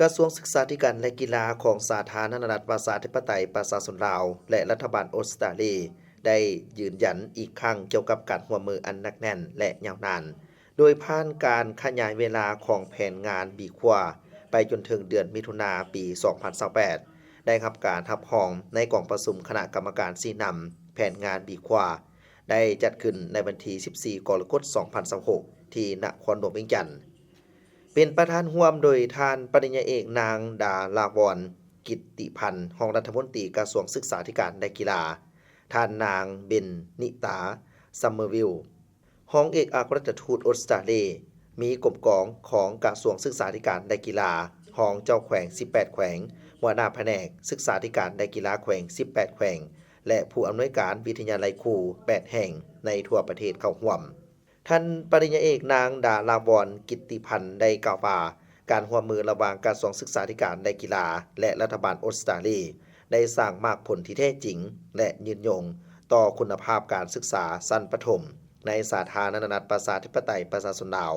ກະຊວງສຶກສາທິການ ແລະ ກິລາຂອງສາທາລະນະລັດປະຊາທິປະໄຕປະຊາຊົນລາວ ແລະ ລັດຖະບານອົດສະຕາລີ ໄດ້ຢືນຢັນອີກຄັ້ງກ່ຽວກັບການຮ່ວມມືອັນໜັກແໜ້ນ ແລະ ຍາວນານ ໂດຍຜ່ານການຂະຫຍາຍເວລາຂອງແຜນງານບີຂວາໄປຈົນເຖິງເດືອນມິຖຸນາປີສອງພັນຊາວແປດ ໄດ້ຮັບການຮັບຮອງໃນກອງປະຊຸມຄະນະກຳມະການຊີ້ນຳແຜນງານບີຂວາ ໄດ້ຈັດຂຶ້ນໃນວັນທີສິບສີ່ ກໍລະກົດ ສອງພັນຊາວຫົກ ທີ່ນະຄອນຫຼວງວຽງຈັນ. ເປັນປະທານຮ່ວມໂດຍທ່ານປະລິນຍາເອກນາງ ດາລາວອນ ກິດຕິພັນ ຮອງລັດຖະມົນຕີກະຊວງສຶກສາທິການ ແລະ ກິລາ, ທ່ານນາງ ເບັນນິຕາ ຊຳເມີວິລ ຮອງເອກອັກຄະລັດຖະທູດອົດສະຕາລີ, ມີກົມກອງຂອງກະຊວງສຶກສາທິການ ແລະ ກິລາ, ຮອງເຈົ້າແຂວງສິບແປດແຂວງ, ຫົວໜ້າພະແນກສຶກສາທິການ ແລະ ກິລາແຂວງສິບແປດແຂວງ ແລະ ຜູ້ອຳນວຍການວິທະຍາໄລຄູແປດແຫ່ງໃນທົ່ວປະເທດເຂົ້າຮ່ວມ. ທ່ານປະລິນຍາເອກນາງ ດາລາວອນ ກິດຕິພັນ ໄດ້ກ່າວວ່າ ການຮ່ວມມືລະຫວ່າງກະຊວງສຶກສາທິການ ແລະ ກິລາ ແລະ ລັດຖະບານອົດສະຕາລີ ໄດ້ສ້າງໝາກຜົນທີ່ແທ້ຈິງ ແລະ ຍືນຍົງຕໍ່ຄຸນນະພາບການສຶກສາຊັ້ນປະຖົມໃນສາທາລະນະລັດປະຊາທິປະໄຕປະຊາຊົນລາວ.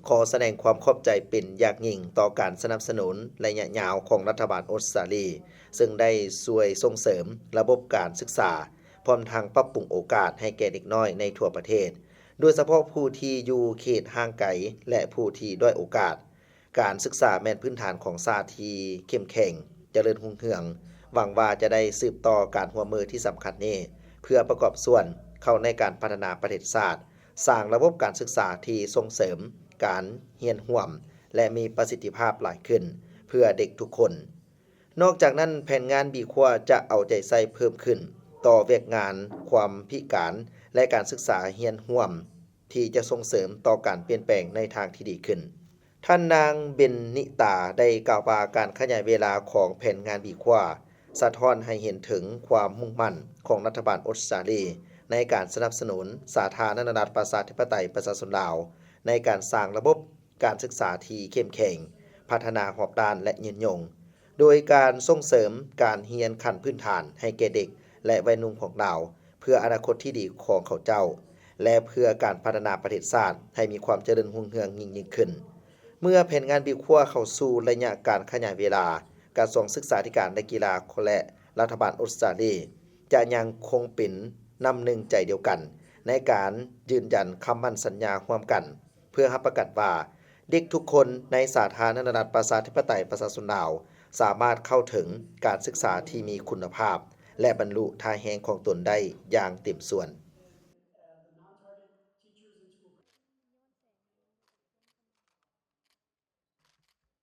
ຂໍສະແດງຄວາມຂອບໃຈເປັນຢ່າງຍິ່ງຕໍ່ການສະໜັບສະໜູນໄລຍະຍາວຂອງລັດຖະບານອົດສະຕາລີ ເຊິ່ງໄດ້ຊ່ວຍສົ່ງເສີມລະບົບການສຶກສາ, ພ້ອມທັງປັບປຸງໂອກາດໃຫ້ແກ່ເດັກນ້ອຍໃນທົ່ວປະເທດ, ໂດຍສະເພາະຜູ້ທີ່ຢູ່ເຂດຫ່າງໄກ ແລະ ຜູ້ທີ່ດ້ອຍໂອກາດ. ການສຶກສາແມ່ນພື້ນຖານຂອງຊາດທີ່ເຂັ້ມແຂງ, ຈະເລີນຮຸ່ງເຮືອງ. ຫວັງວ່າຈະໄດ້ສືບຕໍ່ການຮ່ວມມືທີ່ສຳຄັນນີ້ ເພື່ອປະກອບສ່ວນເຂົ້າໃນການພັດທະນາປະເທດຊາດ, ສ້າງລະບົບການສຶກສາທີ່ສົ່ງເສີມການຮຽນຮ່ວມ ແລະ ມີປະສິດທິພາບຫຼາຍຂຶ້ນ ເພື່ອເດັກທຸກຄົນ. ນອກຈາກນັ້ນ, ແຜນງານບີຂວາຈະເອົາໃຈໃສ່ເພີ່ມຂຶ້ນຕໍ່ວຽກງານຄວາມພິການ ແລະ ການສຶກສາຮຽນຮ່ວມ ທີ່ຈະສົ່ງເສີມຕໍ່ການປ່ຽນແປງໃນທາງທີ່ດີຂຶ້ນ. ທ່ານນາງ ເບັນນິຕາ ໄດ້ກ່າວວ່າ ການຂະຫຍາຍເວລາຂອງແຜນງານບີຂວາ ສະທ້ອນໃຫ້ເຫັນເຖິງຄວາມມຸ່ງໝັ້ນຂອງລັດຖະບານອົດສະຕາລີ ໃນການສະໜັບສະໜູນສາທາລະນະລັດປະຊາທິປະໄຕປະຊາຊົນລາວ ໃນການສ້າງລະບົບ ການສຶກສາທີ່ເຂັ້ມແຂງ, ພັດທະນາຮອບດ້ານ ແລະ ຍືນຍົງ, ໂດຍການສົ່ງເສີມການຮຽນຂັ້ນພື້ນຖານໃຫ້ແກ່ເດັກ ແລະ ໄວໜຸ່ມຂອງລາວ ເພື່ອອະນາຄົດທີ່ດີຂອງເຂົາເຈົ້າ ແລະ ເພື່ອການພັດທະນາປະເທດຊາດໃຫ້ມີຄວາມຈະເລີນຮຸ່ງເຮືອງຍິ່ງໆຂຶ້ນ. ເມື່ອແຜນງານບີຂວາເຂົ້າສູ່ໄລຍະການຂະຫຍາຍເວລາ, ກະຊວງສຶກສາທິການ ແລະ ກິລາ ແລະ ລັດຖະບານອົດສະຕາລີ ຈະຍັງຄົງເປັນນ້ຳໜຶ່ງໃຈດຽວກັນ ໃນການຢືນຢັນຄຳໝັ້ນສັນຍາຮ່ວມກັນ ເພື່ອຮັບປະກັນວ່າ ເດັກທຸກຄົນໃນສາທາລະນະລັດປະຊາທິປະໄຕປະຊາຊົນລາວ ສາມາດເຂົ້າເຖິງການສຶກສາທີ່ມີຄຸນນະພາບ ແລະ ບັນລຸທ່າແຮງຂອງຕົນໄດ້ຢ່າງເຕັມສ່ວນ.